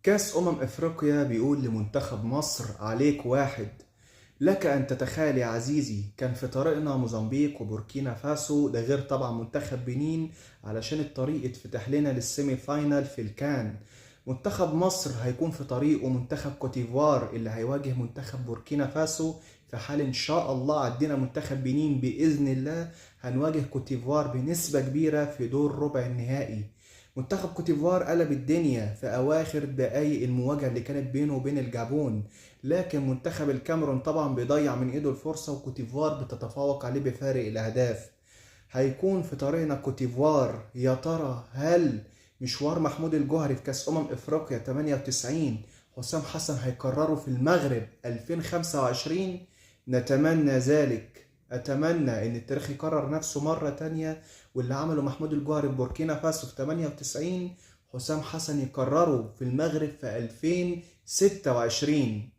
كاس افريقيا بيقول لمنتخب مصر عليك واحد. لك ان تتخيل يا عزيزي، كان في طريقنا موزمبيق وبوركينا فاسو، ده غير طبعا منتخب بنين، علشان الطريق اتفتح لنا لل semi final في الكان. منتخب مصر هيكون في طريقه منتخب كوتيفوار اللي هيواجه منتخب بوركينا فاسو. في حال ان شاء الله عدينا منتخب بنين باذن الله هنواجه كوتيفوار بنسبة كبيرة في دور ربع النهائي. منتخب كوتيفوار قلب الدنيا في اواخر دقايق المواجهة اللي كانت بينه وبين الجابون، لكن منتخب الكاميرون طبعا بيضيع من ايده الفرصة وكوتيفوار بتتفوق عليه بفارق الاهداف. هيكون في طريقنا كوتيفوار. يا ترى هل مشوار محمود الجوهري في كاس افريقيا 98 حسام حسن هيكرره في المغرب 2025؟ نتمنى ذلك. اتمنى ان التاريخ يكرر نفسه مرة تانية، واللي عمله محمود الجوهري في بوركينا فاسو في 98 حسام حسن يكرره في المغرب في 2026.